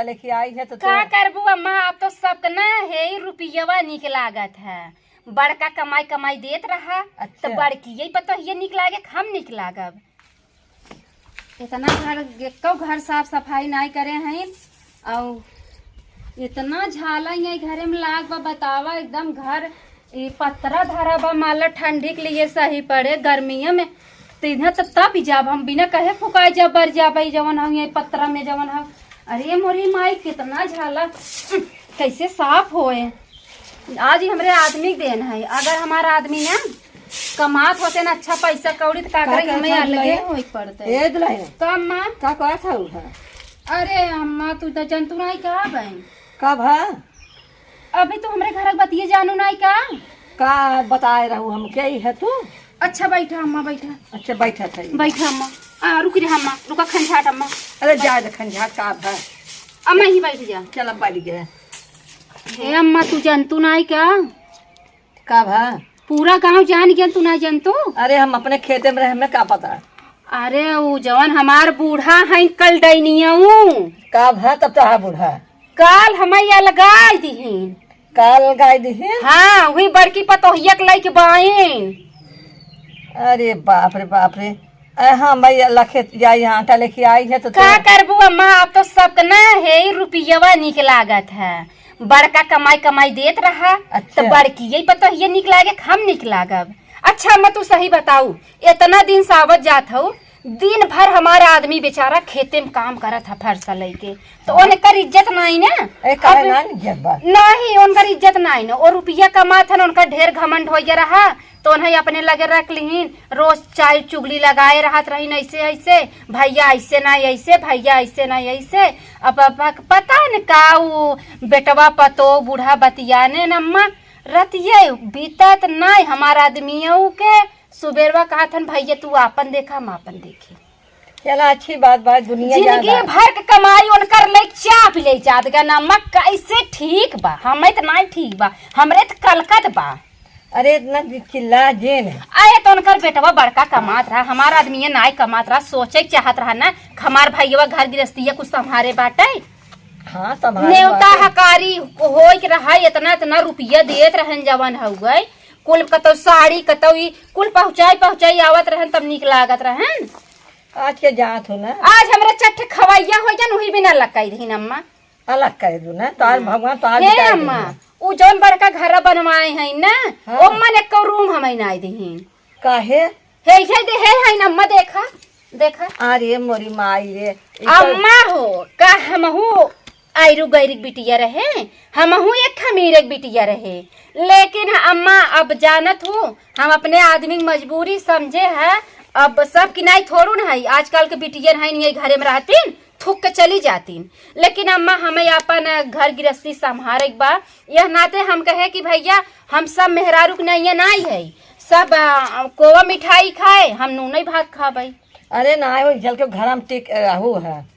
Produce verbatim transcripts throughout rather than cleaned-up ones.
लेके आई है तो का तो करबू अम्मा, अब तो सबके ना है ही रुपयवा निक लागत है। बड़का कमाई कमाई देत रहा, अच्छा। तो बड़की यही पतोहिए निक लागे कि हम निक लागब। इतना घर, एक्को घर साफ सफाई नाई करे हैं, और इतना झाला ये घरे में लाग बा, बतावा, एकदम घर ई पतरा धरा बा, माला ठंडी के लिए सही पड़े, गर्मियों में तो इधर तो तब ही जाब हम, बिना कहे फुकाए जब बर जाबे, जवन हम ये पतरा में जवन हम। अरे मोरी माई, कितना झाला, कैसे साफ होए। आज ही हमरे आदमी के देन है, अगर हमारा आदमी ना कमात होते ना अच्छा पैसा कौड़ी, तो का का करे, करत हमें हन अलगे लगे? होई पड़ते। ए दुल्हन, का अम्मा? का कहत हऊ है? अरे अम्मा, तू तो जनतू नहीं का बहन? का भा? अभी तू हमरे घर के बतिये जानू नहीं का? का बताए रहू हम, के ही है तू? अच्छा बैठा अम्मा, बैठा। अच्छा बैठा था। बैठा अम्मा। आ, रुक जा अम्मा, रुका खंझाट अम्मा। अरे जाए दे खंझाट, का भा? अम्मा ही बैठ जा। चल अब बैठ गया। हे अम्मा, तू जनतू नहीं का? का भा? पूरा गांव जान गया, तू ना जनतू? अरे हम अपने खेते में रहे, हमें का पता। अरे उ जवन हमार बूढ़ा है कल डैनिया उ। का भा तब तो हा बूढ़ा? काल हमें अलगाई दिहिन। काल अलगाई दिहिन? हाँ, वही बड़की पतोहिया के लइके बाइन। अरे बाप रे बाप रे। अरे हाँ भाई, लखे जाई आटा लेके आई है तो का तो करबू अम्मा, अब तो सबके ना है ही रुपयवा निक लागत है। बड़का कमाई कमाई देत रहा, अच्छा। तो बड़की यही पतोहिए निक लागे कि हम निक लागब। अच्छा अम्मा, तू सही बताऊ, इतना दिन से आवत जात हऊ, दिन भर हमारा आदमी बेचारा खेते में काम करत है फरसा लेके, तो हाँ। उनकर इज्जत नहीं ना। ए, काहे अब ना इज्जत बा? नहीं, उनकर इज्जत नहीं ना। वो रुपया कमात हन, उनका ढेर घमंड हो गया रहा, तो उन्हें अपने लगे रख लिहिन। रोज चाय चुगली लगाए रहत रहिन, ऐसे ऐसे, भैया ऐसे ना ऐसे, भैया ऐसे ना ऐसे। अब, अब पता न का उ बेटवा पतो बूढ़ा बतियाने न अम्मा, रतिये बीतत नाय हमार आदमियों के। सुबेरवा कहत हन, "भैया तू आपन देखा, हम आपन देखी।" चला अच्छी बात बा, दुनिया जिंदगी जाना। भर के कमाई उनकर ले चाप ले जात गन अम्मा, कैसे ठीक बा? हमें तो नाय ठीक बा, हमरे तो कलकत बा। अरे इतना चिल्ला जेन। अरे तो उनकर बेटवा बड़का कमात रहा, हमार आदमी ये नाय कमात रहा, सोचे के चाहत रहा ना, हमार भैया घर गृहस्थी कुछ संभारे बाटे। हाँ, संभारे नेवता बाटे। हकारी होई के रहा, इतना इतना रुपया देत रहन जवन हउए, कुल कतौ साड़ी कतौ ई कुल पहुँचाई पहुँचाई आवत रहन तब नीक लागत रहन। आज के जात हो ना। आज हमरा चट्ठ खवैया हो जान, उही बिना लकाई रही अम्मा। अलग कर दू ना, तो आज हम्म। भगवान तो आज हे निकाल अम्मा, देना। उ जौन बड़का घर बनवाए हैं ना, हाँ। ओमन एको रूम हमें नाई देही। काहे? हे, हे दे, हे, हे ना अम्मा, देखा, देखा। अरे मोरी माई रे, ई तो अम्मा हो, का हमहू आयरू गैरी के बिटिया रहे, हमहू एक खमीर एक बिटिया रहे, लेकिन अम्मा अब जानत हूँ, हम अपने आदमी की मजबूरी समझे है। अब सब की नाई थोड़ू न है, आजकल के बिटियन है नहीं घरे में रहतीन, थूक के चली जातीन। लेकिन अम्मा, हमें अपन घर गृहस्थी संभारे के बा। यह नाते हम कहे कि भैया, हम सब मेहरारू के नैया नाई है, सब, आ, कोवा मिठाई खाए, हम नूनई भात खाबे। अरे ना हो, चल के घर में टिक रहू है।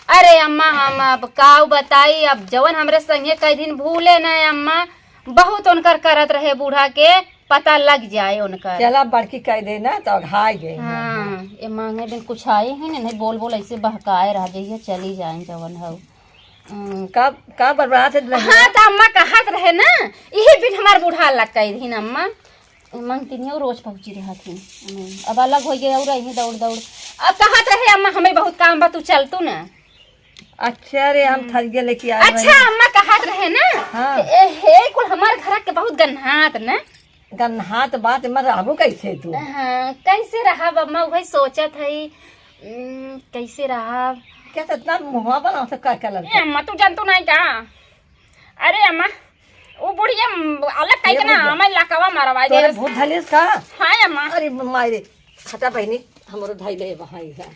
अरे अम्मा, हम अब काऊ बताई, अब जवन हमरे संगे कई दिन भूले न अम्मा, बहुत उनकर करत रहे बूढ़ा के, पता लग जाए उनकर। चला बड़की कह दे ना, तो अघाई गई। हाँ, ये मांगे बिन कुछ आए ही नहीं, नहीं बोल बोल ऐसे बहकाए रह जाइए, चली जाए जवन हऊ। हम्म, का, का बरबरात है दुल्हनिया? हाँ, तो अम्मा कहत रहे ना, यही बिन हमार बूढ़ा लग गई रही ना अम्मा। मांगती नहीं, रोज पहुँची रहत ही। अब अलग हो गए और रही दौड़ दौड़। अब कहत रहे अम्मा, हमें बहुत काम बा, तू चल तू ना। अच्छा रे, हम हम्म। थरिया लेके आए अच्छा, रहे। अम्मा कहत रहे ना, हाँ। ए, हे कुल हमार घर के बहुत गन्हात ना। गन्हात बात में रहबो कैसे तू? हाँ, कैसे रहब अम्मा, वही सोचत है, उम, कैसे रहब? क्या तो इतना मुँहवा बना से का, क्या ए, लगता? अम्मा, तू जानतू नहीं का? अरे अम्मा, वो बुढ़िया, उम, अलग कह ये के ना, बुढ़िया। हमें लकवा मरवा तोरे दे। भूत धलिस का? हाँ अम्मा। अरे माई रे, हटा बहनी, हमरो धई ले वहाँ ही है।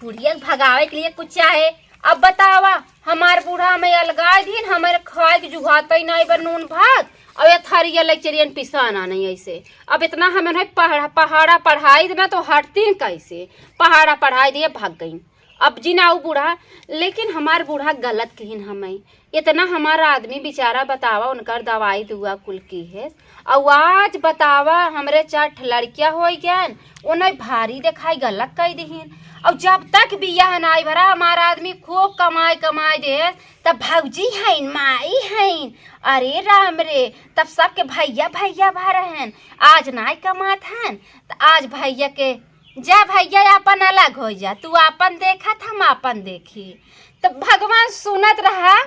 बुढ़िया के भगावे के लिए कुछ चाहे। अब बतावा, हमार बूढ़ा हमें अलगाए दीन, हमारे खाए के जुगाते ही नहीं बा नून भात, और ये थरिया लेके चलियन पिसाना नहीं ऐसे। अब इतना हमें नहीं पढ़ा, पहाड़ा पढ़ाई देना तो हटतीन कैसे? पहाड़ा पढ़ाई दिए भाग गई। अब जिन आउ बूढ़ा, लेकिन हमार बूढ़ा गलत किहिन हमइ। इतना हमार आदमी बेचारा बतावा, उनकर दवाई दुआ कुल किहेस। अउ आज बतावा, हमरे चार ठे लड़किया होइ गएन, ओनइ भारी देखाइ गलत कइ दिहिन। अउ जब तक बियाह नाइ भरा, हमार आदमी खूब कमाइ कमाइ देस, तब भौजी हइन, माई हइन, अरे राम रे, तब सबके भइया भइया भा रहेन। आज नाइ कमात हन, त आज भइया के, जा भइया आपन अलग होइ जा, तू आपन देखत हम आपन देखी। त भगवान सुनत रहा,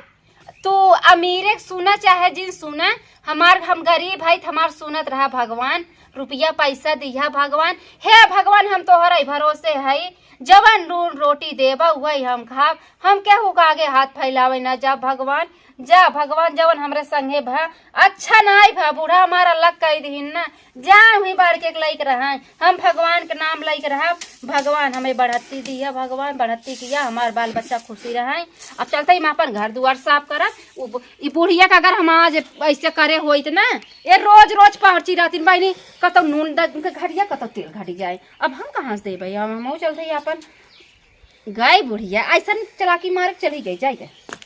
तू अमीरे के सुना चाहे जिन सुना, हमार, हम गरीब हई त हमार सुनत रहा भगवान, रुपया पैसा दिहा भगवान। हे भगवान, हम तोहरे भरोसे हई, जवन नून रोटी देबा उहइ हम खाब, हम केहू के आगे हाथ फैलावे ना जाब भगवान। जा भगवान, जवन हमरे संगे भा, अच्छा नाइ भा, बूढ़ा हमार अलग कइ दिहिन ना, जा उहीं बाड़के के लइके रहा, हम भगवान के नाम लइके रहा। भगवान हमइ बढ़त्ती दिहा भगवान, बढ़त्ती किहा, हमार बाल बच्चा खुशी रहा। अब चलते ही हम अपन घर दुआर साफ करब। उ ब-, ई बुढ़िया के अगर हम आज ऐसे करे होइत ना, ए रोज रोज पहुँची रहतीन बहिनी, कतौ नून द-, के घटिया, कतौ तेल घटि जाए। अब हम कहाँ से देबै? हम, हमहूँ चलते ही अपन गई बुढ़िया, ऐसन चलाकी मारे के चली गई, जाई दे।